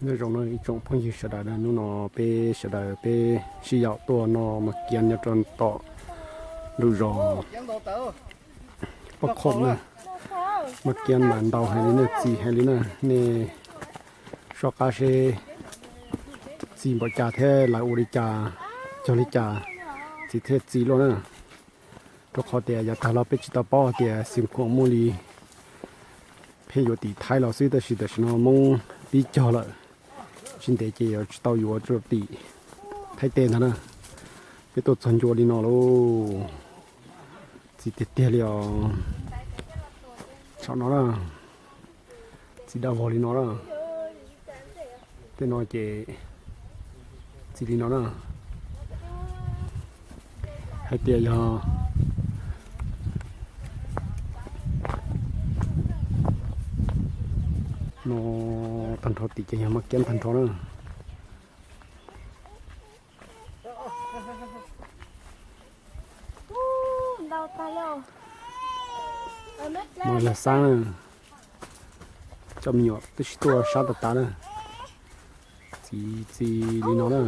Nyob zoo na ib tsoom phooj ywg sawv daws na, hnub no peb sawv daws peb sib yaum tuaj noj mas kiab nyob rau tom lub zos Paj Khoom na. Mas kiab mas ntau heev li na, txi heev li na. Nej soj qab seb txi npaum cas thiab lawv ua li cas, cog li cas txiv thiaj txi luaj na. Rau qhov tias yav tag los peb tsis tau paub hais tias Xeev Khuam muaj li, pheej yuav tim Thaib los xwb, tab sis tam sim no Hmoob pib cog lawm, tsis ntev ces yuav tsis tau yuav rau tim Thaib teb ntag na. Peb tuaj txog ncua li no lauj, txi tiag tiag li os. Saum no na, txi dab vog li no na. Tej no ces txi li no na. Hais tias yog no tag nrho tim ces yog mas kiab tag nrho na. Mas yog xab na, coj me nyuam twb sib tuaj sab tas tas na. Txiv txiv li no na.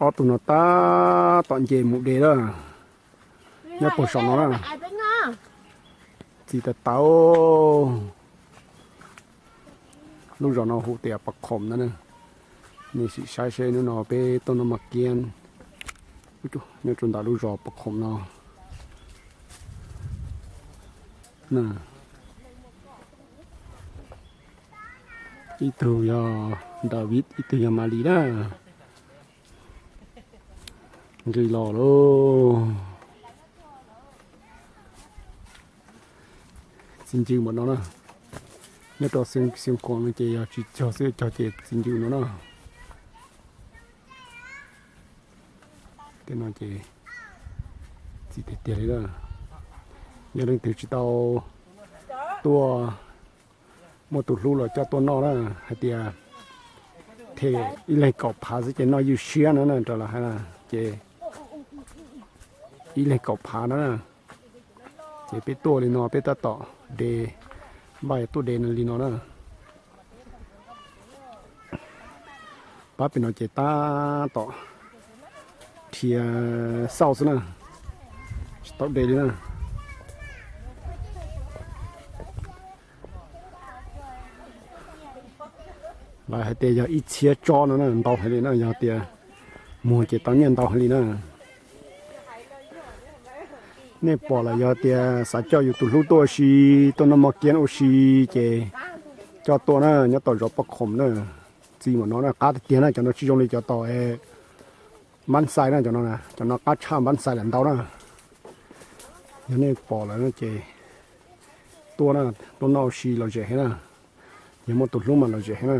Ob tug no tab tom nce mus de lawm, nyob puag saum no na. Txiv tas tas. Lub zos no hu tias Paj Khoom ntag na. Nej sim saib seb hnub no peb tuaj noj mas kiab nyob rau ntawm lub zos Paj Khoom no. Ib tug yog David, ib tug yog Malis na. Nqis los lauj. Txiv ncw npaum no na. Nyob rau Xeev Khuam no ces yog tsis cog xwb, cog ces txiv ncw no na. Tej no ces txi tiag tiag li na. Yog leej twg tsis tau tuaj, muaj tus hlub los coj tuaj noj na, hais tias them ib leeg kaum phav xwb ces noj ywj siab no na, raws lawv hais na. Ces ib leeg kaum phav no na. Ces peb tuaj li no peb tab tom de, npaj tuaj de li no na. Pab pem no ces tab tom dhia xauj xwb na, tsis tau de li na. Lawv hais tias yog ib txhiab tsob no na, ntau heev li na, yog tias muag ces tau nyiaj ntau heev li na. Nej pom lawm yog tias xav coj yus tus hlub tuaj ua si, tuaj noj mov kiab ua si ces coj tuaj na, nyob tom zos Paj Khoom na. Txi npaum no na, qab tiag tiag na, cov no tsis zoo li cov tom Npab Xais na, cov no, cov no qab tshaj Npab Xais lawm ntau na. Yog nej pom lawm no ces tuaj na, tuaj noj ua si lom zem heev na. Yog muaj tus hlub mas lom zem heev na.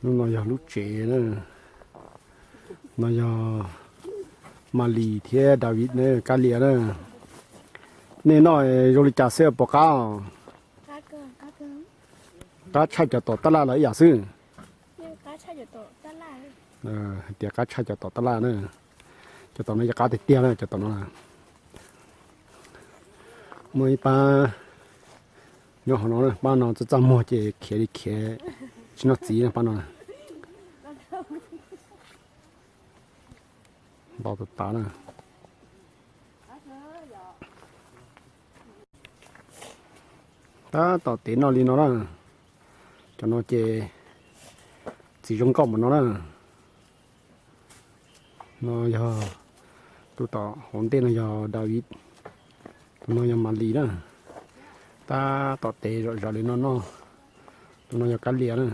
Lub no yog lub tsev na. No yog Malis thiab David na, Kab Lias na. Nej noj zoo li cas xwb pom qab os? Qab tshaj cov tom tab laj los ib yam xwb. Hais tias qab tshaj cov tom tab laj na. Cov tom no yog qab tiag tiag na, cov tom no. Muaj ib pab nyob hauv no, pab no txaj txaj muag ces khiav li khiav, tsis noj txiv na pab no. Ntau tas tas na. Tab tom tev noj li no na. Cov no ces txiv zoo nkauj npaum no na. No yog tus tom hauv ntej no yog David, tus no yog Malis na. Tab tom tev zom zaws li no noj. Tus no yog Kab Lias na.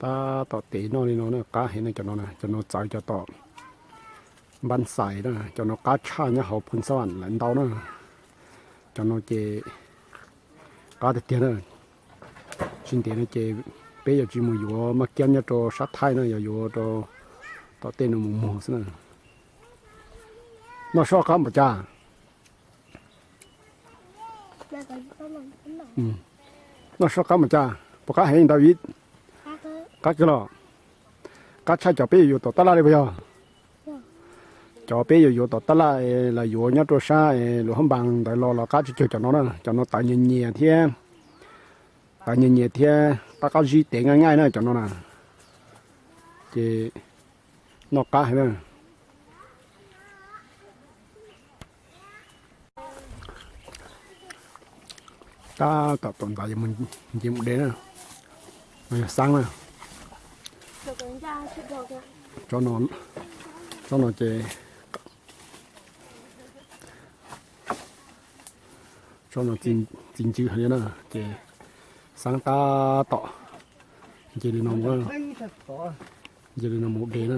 Tab tom tev noj li no na, qab heev na cov no na, cov no txawv cov tom Npab Xais na, cov no qab tshaj nyob hauv Phoos Xab Vam lawm ntau na. Cov no ces qab tiag tiag na. Tsis ntev no ces peb yuav tsis mus yuav maj kiab nyob rau sab Thaib na, yog yuav rau tom tej no mus muag xwb na. Noj soj qab npaum cas. Noj soj qab mas cas, puas qab heev ntawd Vib? Qab kawg los? Qab tshaj cov peb yuav yuav tom tab laj li puas yog? Cov peb yuav yuav tom tab laj los yuav nyob rau sab Luam Hab Npas ntawd los los qab tsis cuag cov no na. Cov no tawv nyias nyias thiab, tawv nyias nyias thiab qab qab zib tev nqaij nqaij na cov no na. Ces noj qab heev na. Tab tom tom ntawd nce mus de na. No yog xab na. Tsob no ces, tsob no txi ntxws heev na, ces xab tab tom nce li no mus, nce li no mus de na.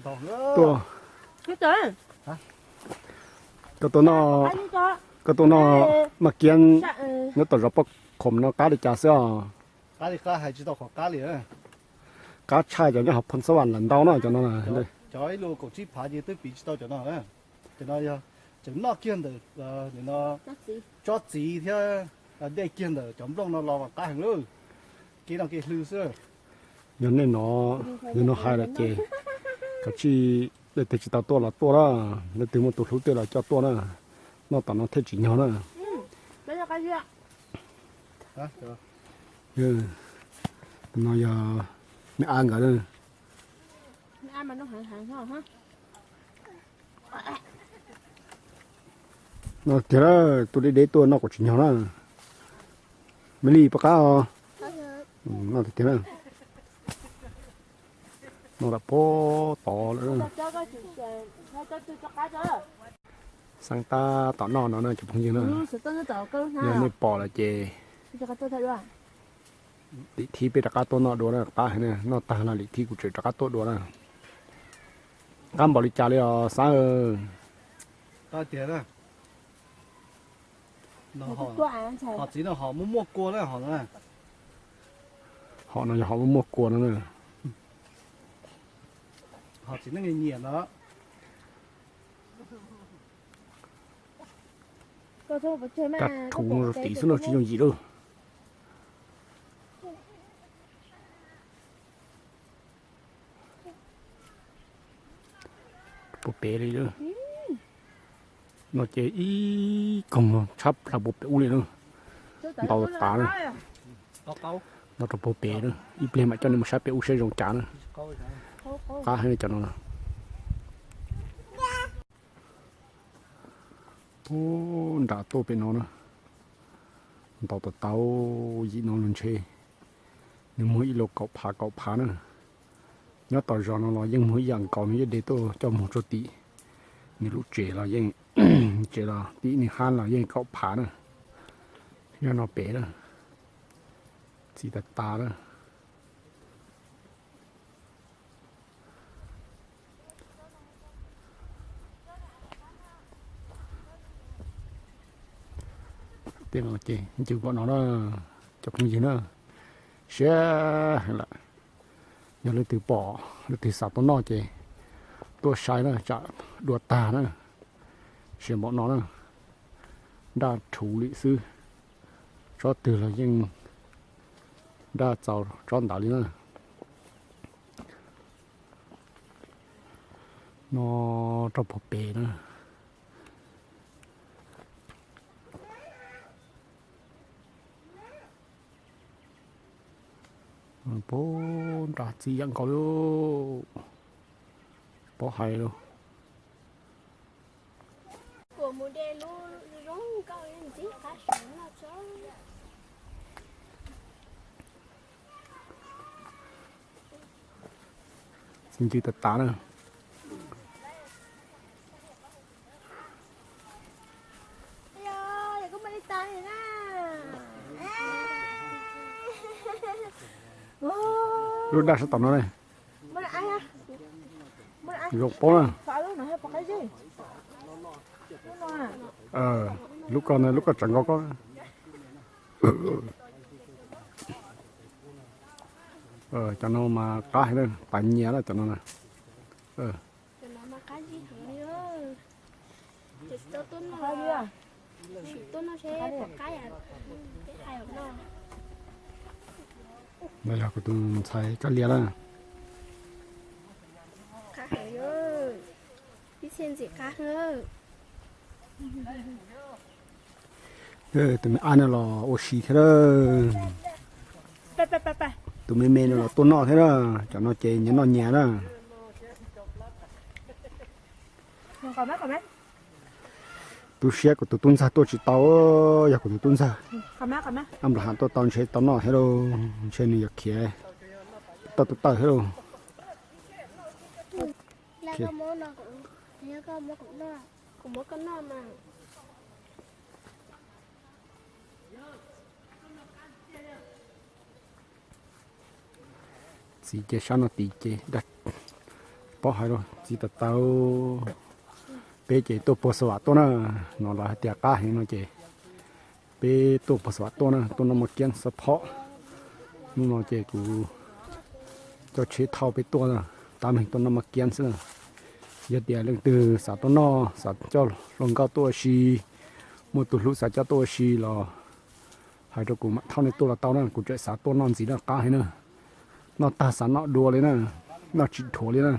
Tuaj, koj tuaj noj, koj tuaj noj, noj kiab nyob tom zos poj khoom no qab li cas xwb os? Qab tshaj cov nyob hauv Phoo Xab Vas lawm ntau no cov no. Cov ib lus kaum tsib phav ces twb piv tsis tau cov no. Cov no yog tseem noj kiag ntawm tsob txiv thiab dej kiag ntawm cov nplooj no los qab heev lawm. Kev no kev hlw xwb. Yog nej no, yog no hais lawm ces kav tsij leej twg tsis tau tuaj los tuaj na, leej twg muaj tus hlub tej los coj tuaj na, noj tom no thiaj tsim nyog na. No yog me ab nkawd na. No tiag, tuaj deb deb tuaj noj kom tsim nyog na. Me Lis puas qab os? Noj tiag tiag na. Noj tau puag tod lawm. Xeeb tab tom noj no na cov phooj ywg na. Yog nej pom lawm ces lim thib peb rov qab tuaj noj dua na, qab heev na, noj tag no lim thib kuv tseem rov qab tuaj dua na. Qab npaum li cas li os Xab? Hom txiv no hom muaj muaj kua na, hom no. Hom no yog hom muaj muaj kua no na. Hom txiv neej nyiam no. Rab rhuv rau tim xwb no tsis yooj yim lauj. Puag pem li lawm. No ces ib koog no tshab plaws puag pem ub li na. Ntau tas na. No rau puag pem na, ib pliag mam coj nej mus saib pem ub saib zoo cas na. Qab heev cov no. Puag nram tuaj pem no na, ntau tas tau yim no los ntshe nws muag ib lub kaum phav kaum phav na. Nyob tom zos no los yeej muag ib yam nkaus, nws yeej de tuaj coj muag rau tim nws lub tsev los yeej, tsev los tim nws hab los yeej kaum phav na. Nyob no pem na, txiv tas tas na. Tej no ces ncw npaum no na, cov phooj ywg na, siab heev lawm. Yog leej twg pom leej twg xav tuaj noj ces tuaj saib na, tsam dua tag na. Siab npaum no na, nraj rhuv li xwb, tsob twg los yeej nraj txaus tsob ntawd li na. No rau puag pem na. Puag nram txiv yam nkaus li, paub hais lauj. Txiv ncw tas tas na. Lub daj sab tom no ne. Zoo paub na. Lub ko na, lub ko tseem nkaus ko. Cov no mas qab heev na, tas nyias na cov no na. Tuaj noj, sim tuaj noj seb puas qab, peb hais noj. No yog kuv tus ntxhais Kab Lia na. Qab heev, pib txhiaj ntxim qab heev. Tus me ab no los ua si thiab lawm. Tus me me no los tuaj noj thiab na. Cov no ces nyias noj nyias na. Tu siab kuv tus tub ntxawg tuaj tsis tau, yog kuv tus tub ntxawg ab nplas has tuaj tau ntshe tau noj thiab lauj, ntshe nws yuav khiav tawm tawm thiab lauj. Txiv ces sab no tid ces dag, paub hais los txiv tas tau. Peb ces tuaj puag Xav Vam tuaj na, no lawv hais tias qab heev no ces peb tuaj puag Xav Vam tuaj na, tuaj noj maj kiab xab phob. Hnub no ces kuv coj tsheb thauj peb tuaj, tab meeg tuaj noj maj kiab xwb na. Yog tias leej twg xav tuaj noj, xav coj hluas nkauj tuaj ua si, muaj tus hlub xav coj tuaj ua si los hais rau kuv mam thauj nej tuaj los tau na, kuv tseem xav tuaj noj ntxiv na, qab heev na. Noj tag xav noj dua li na, noj tsis dhuav li na.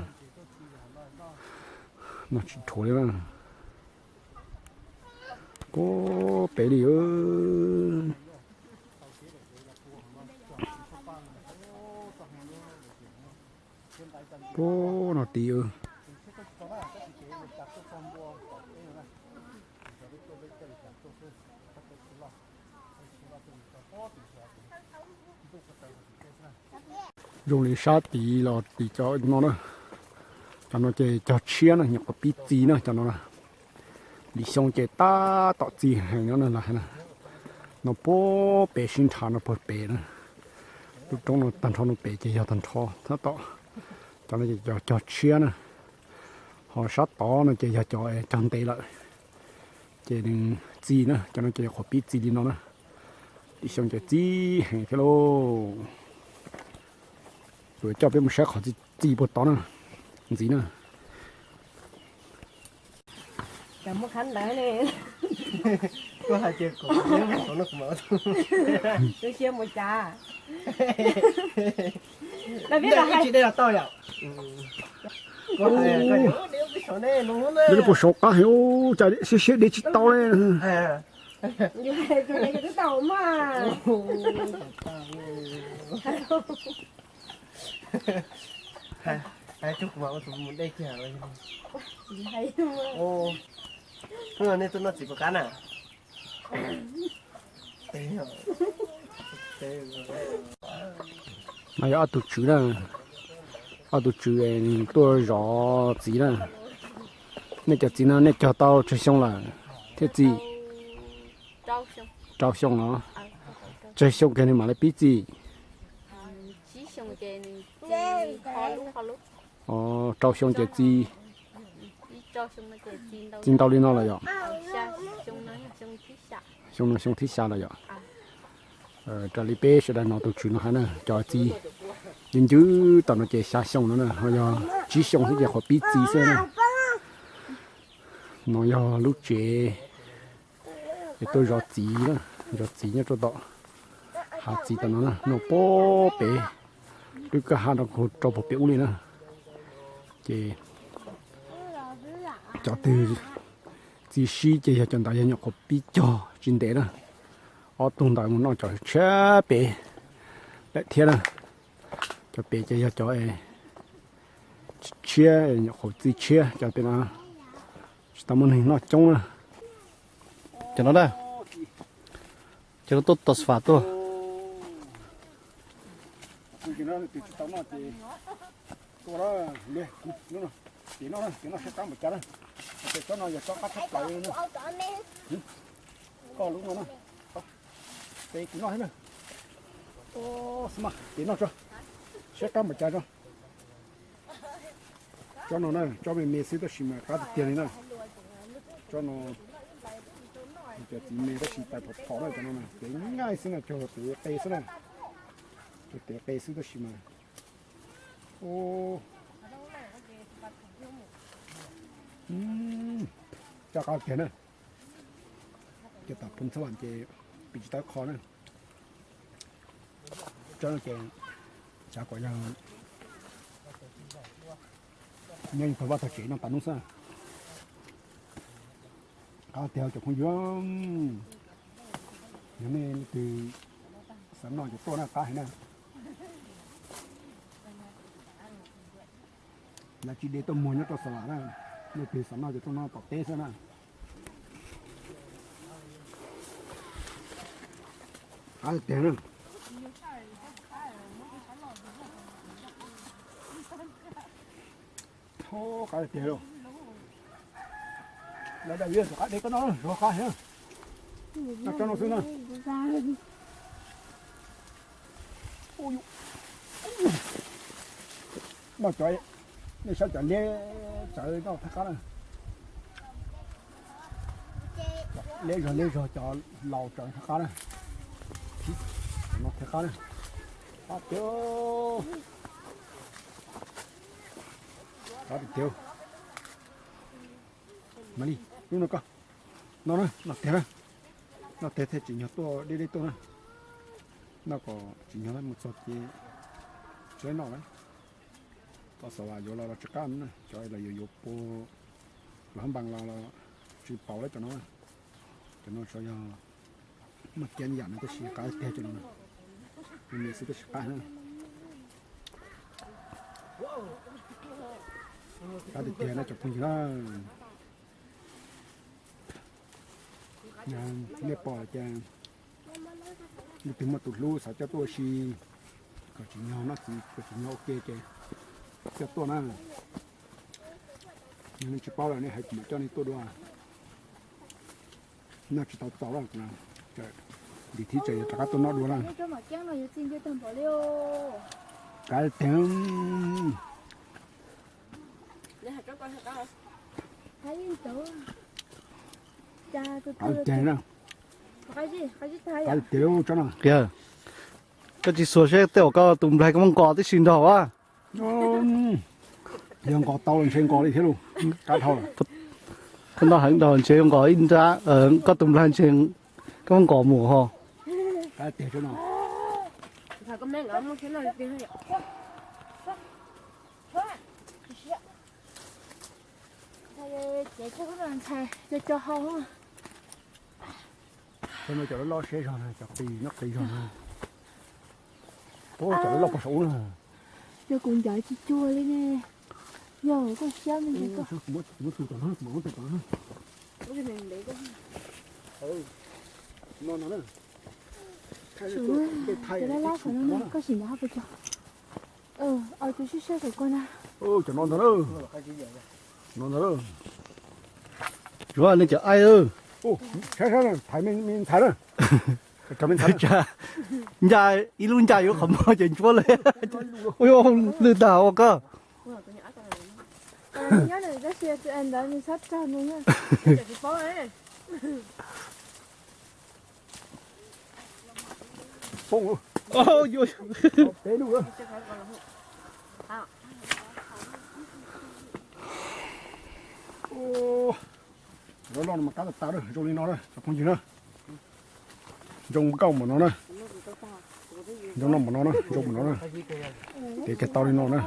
Noj tsis dhuav li na. Puag pem li. Puag no tid. Zoo li sab tid los tid cov no na. Cov no ces cog tshiab na, nyuam qhuav pib txi na cov no na. Lwm xyoo ces tab tom txi heev no na lawv hais na. No puag pem sib nrhav no puag pem na. Lub roob no tag nrho no pem ces yog tag nrho tab tom. Cov no ces cov cog tshiab na. Ho sab tod no ces yog cov cog ntev lawm. Ces nws txi na, cov no ces qhuav pib txi li no na. Lwm xyoo ces txi heev thiab lauj. Kuv coj peb mus saib qhov txi txi puag tod na, ntxiv na. Lub siab mus cas? Tsis de los tau yom. Neb puas saum qab heev, cas siab siab de tsis tau li. Nej tuaj noj txiv puas qab na? No yog ob tug tswv na, ob tug tswv tuaj zov txiv na. Nej cov txiv no nej cog tau tsawg xyoo lawm thiaj txi? Rau xyoo los? Tsawg xyoo kiag nws mam li pib txi? Rau xyoo ces txi, txi ntau li no lawm yom? Xyoo no xyoo thib xya lawm yom? Raws li peb sawv daws no tus tswv no hais na, cov txiv ncw ncwb tom no ces xya xyoo no na, ho yog tsib xyoo xwb ces qhuav pib txi xwb na. No yog lub tsev es tuaj zov txiv na, zov txiv nyob rau tom hav txiv tom no na, no puag pem lub kwj ha no kuj rau puag pem ub li na. Ces cov twg txi sib ces yog cov ntawd yog nyuam qhuav pib cog tsis ntev na. Ob tug ntawd mus noj cov tshiab pem lawm thiab na. Cov pem ces yog cov tshiab, nyuam qhuav txi tshiab, cov pem no tsis tau muaj neeg noj coob na. Cov no na, cov no tuaj tos fam tuaj. Tua na, ces no, ces no siab qab npaum cas na. Ces tsob no yog tsob qab tshaj plaws li na. Koj lub no na. Ces kuv noj thiab na. Xab mas ces noj tso. Siab qab npaum cas tso. Tsob no na, tsob me me xwb tab sis mas qab tiag tiag li na. Tsob no cov txiv me tab sis tais phom phom na, cov no na, cev nyaij xwb na, cog tev qe xwb na. Cog tev qe xwb tab sis mas, o, Coj qab tiag na. Cov tom phoo txhab vam ces pim tsis tau qho na. Tsob no ces xav kom yog nyob tog vaj tog tsev noj tas hnub xwb. Qab tiag cov phooj ywg, yog nej leej twg xav noj ces tuaj na, qab heev na. Lawv tsis de tuaj muag nyob rau Xav Vam na, leej twg xav noj ces tuaj noj tom teb xwb na. Qab tiag na. Thov qab tiag lauj. Lawv dag vim rov qab de koj noj, zov qab heev. Noj tsob no xwb na. Noj cov, nej saib cov liab tsawv noj thaj qab na. Liab zog liab zog cov laus tsawv thaj qab na. Cov no thaj qab na. Qab tiag. Qab tiag tiag. Mam li, lub no koj. No na, noj tiag na. Noj tiag thiaj tsim nyog tuaj deb deb tuaj na. Noj kom tsim nyog mus txog ces tsis noj lawm. Tau Xav Vam yuav los los tsis qab na, cov los yuav yuav pua los hab npas los los tsis paus lawm cov no. Cov no tsuas yog maj kiab yam no tab sis qab tiag cov no. Me me xwb tab sis qab na. Qab tiag tiag na cov phooj ywg na. Nej pom ces leej twg muaj tus hlub xav coj tuaj ua si, kom tsim nyog noj txiv, kom tsim nyog ua ke ces coj tuaj na. Yog nej tsis paub lawm nej hais kuv mam coj nej tuaj dua. Noj tsis tau txaus lawm, dim thib tsam yuav rov qab tuaj noj dua na. Qab tiag. Qab tiag na. Qab tiag tsob no. Koj tsis xuas seb tej uas koj tus nplaig koj muab nqos tib si nrog a. Yog nqos tau los ntshe nqos li thiab lauj. Qab dhau lawm. Koj noj heev dhau ntshe nqos ib nrab, koj tus nplaig ntshe koj muab nqos mus ho. Qab tiag tsob no. Cov no cov loj loj siab zog na, cov qis nyob qis zog na. Cov loj loj pog saum ub na. Yog kuv ncav tsis cuag li ne. Yog koj siab me ntsis koj. Muab tus tom no, muab tus tom no. No no na. Cov laj laj saum no, koj sim ncav hab pes tsawg. Tus siab siab saum koj na. Cov no ntag na. No ntag. Zuav nej cov aib. Saib saib, thaiv me ntxhais na. Ncaj ib lub ncaj yuav qhov muag ces ntsuab li. Ua lwj tag ua koj. Loj loj no mas qab tas tas, zoo li no na cov phooj ywg na. Zoo nkauj npaum no na. Zoo no npaum no na, zoo npaum no na. Ces kiag tau li no na.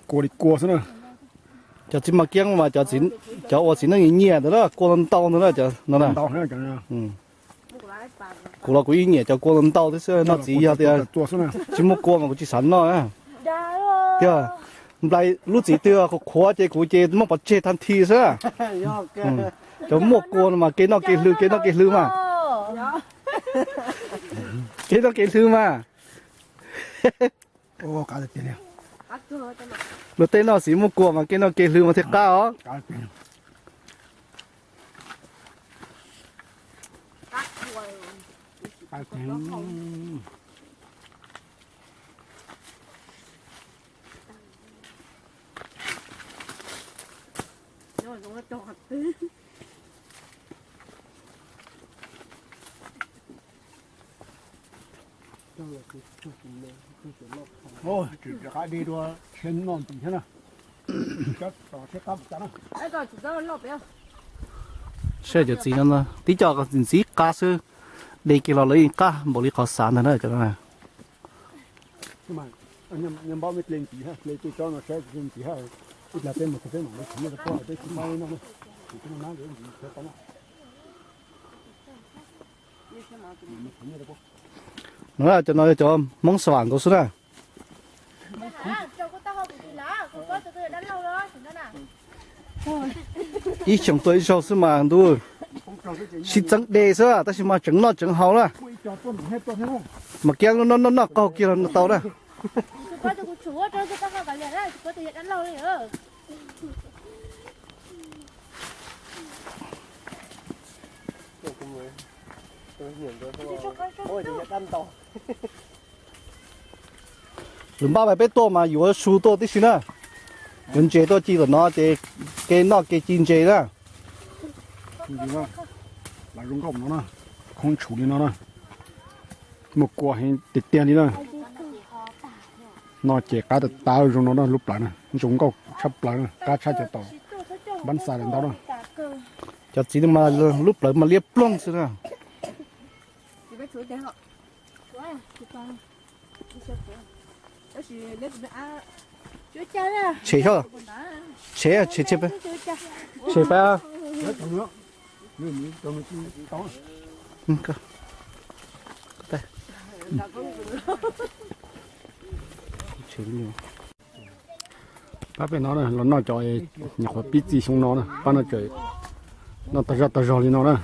Kua li kua xwb na. Cov txiv mas kiab mas cov ua txiv neej nyiam ntawd na, kua ntau ntau ntawd na, cov no na. Kuv los kuv ib nyiam cov kua ntau ntau thiab xwb, noj txiv yog tias tsis muaj kua mas kuv tsis xav noj na. Tiag, nplai lub txiv twg qhuav qhuav ces kuv ces muab pov tseg tag nthi xwb. Cov muaj kua no mas kev noj kev hlw, kev noj kev hlw mas. Kev noj kev hlw mas. Luag tej noj txiv muaj kua mas kev noj kev hlw mas thiaj qab os. Tsis rov qab de dua, siab noj ntxiv thiab na. Cov tom siab qab puas cas na. Saib cov txiv no tib co ntxiv qab xwb, de kiag los lawv yeej qab npaum li qhov xav ntag na cov no. No cov no yog cov Hmoob Xa Vam nkaus xwb na. Ib xyoos tuaj ib zaug xwb mas ntuj, sib txeeb de xwb tab sis mas tseem noj tseem haus na. Mas kiag noj noj noj qaug kiag los tau na. Lwm npaj mas peb tuaj mas yuav su tuaj tib si na. Yuav ntses tuaj ci tom no ces kev noj kev ci ntses na. Zoo nkauj no na, khoob tshum li no na, muaj kua heev tiag tiag li na. No ces qab tas tas zoo no na, lub plawv na zoo nkauj tshaj plaws na, qab tshaj cov tom npab xav lawm ntau na. Cov txiv no mas lub plawv mas liab ploog xwb na. Tshem, tshem, tshem, tshem pab. Pab peb no los noj cov nyuam qhuav pib txi xyoo no na, pab no tseem noj tag zoj tag zog li no na.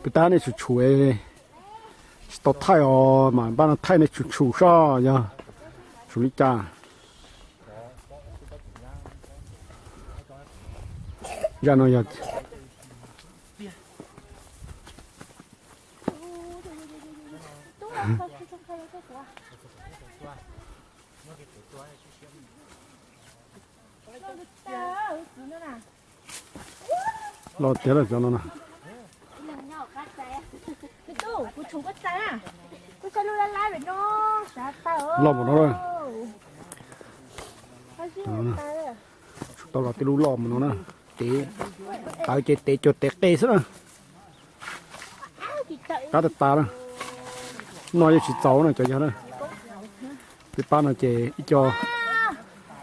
Peb tab nej tshum tshum tsis tau thaij os, mas pab no thaij nej tshum tshum soj yog tshum li cas. Zaj no yog loj tiag lawm cov no na. Loj mus no, tau los tej lub loj mus no na. Tev, tawv ces tev cuag tev qe xwb na. Qab tas tas na. Noj yeej tsis txaus na cov yog na. Peb pab no ces ib co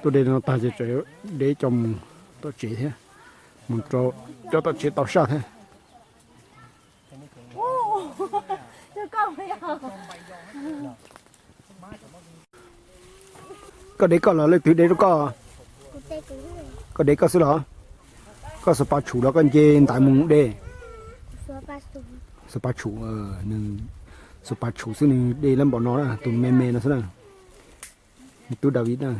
tuaj de no tag ces tseem de ib co mus tom tsev thiab, mus rau cov tom tsev tau saj thiab. Koj de koj los leej twg de rau koj? Koj de koj xwb los? Koj xuas pas tshum los koj nce ntaiv mus de? Xuas pas tshum, nws xuas pas tshum xwb nws de lab npaum no na, tus me me no xwb na. Tub David na.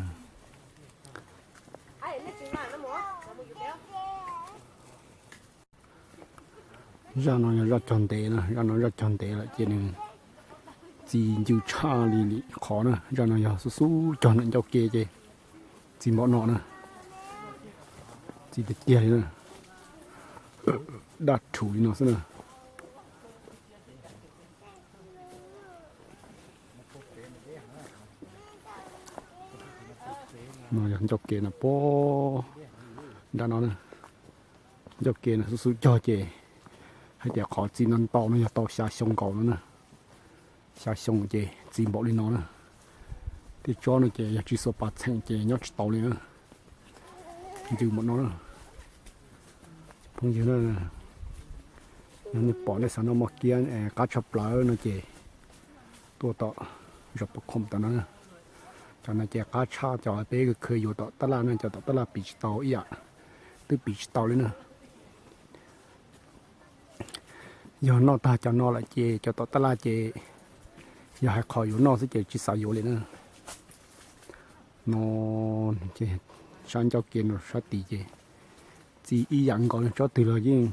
Zaj no yog zaj cog ntev na, zaj no zaj cog ntev lawm ces nws txi ncw tshaj li qhov na. Zaj no yog xub xub cog ntawm ncauj ke ces txi npaum no na, txi tiag tiag li na, daj rhuv li no xwb na. No yog ncauj ke no pob nram no na. Ncauj ke no xub xub cog ces hais tias qhov txi no ntau no yog tau xya xyoo nkaus no na. Xya xyoo ces txi npaum li no na. Tej tsob no ces yog tsis xuas pas txheem ces nyob tsis tau li na. Ncw npaum no na. Phooj ywg na, yog nej pom nej xav noj moj kiab qab tshaj plaws no ces tuaj tom zos Pov Khoom tom no na. Cov no ces qab tshaj cov peb khwv yuav tom tab laj na, cov tom tab laj piv tsis tau ib yam, twb piv tsis tau li na. Yog noj tag cov no lawm ces cov tom tab laj ces yog hais qhov yuav noj xwb ces tsis xav yuav li na. No ces sab ncauj ke no sab tid ces txi ib yam nkaus li, tsob twg los yeej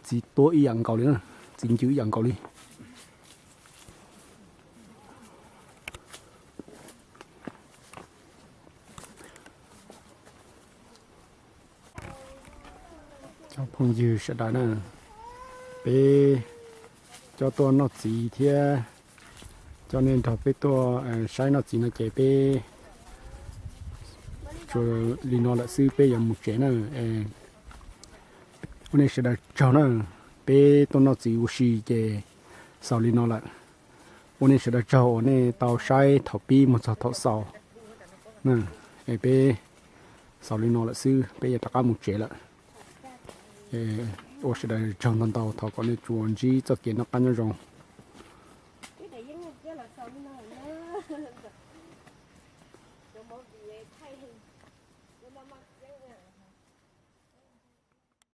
txi tuab ib yam nkaus li na, txi ncw ib yam nkaus li. Cov phooj ywg sawv daws na, peb coj tuaj noj txiv thiab coj nej nrog peb tuaj saib noj txiv no ces peb Tsuas li no lawm xwb peb yuav mus tsev na. Ua nej sawv daws tsaug na, peb tuaj noj txiv ua si ces xaus li no lawm. Ua nej sawv daws tsaug uas nej tau saib thaum pib mus txog thaum xaus. Peb xaus li no lawm xwb peb yuav rov qab mus tsev lawm. Ua sawv daws tsaug ntau ntau, thov kom nej tsuas ntsib txoj kev noj qab nyob zoo.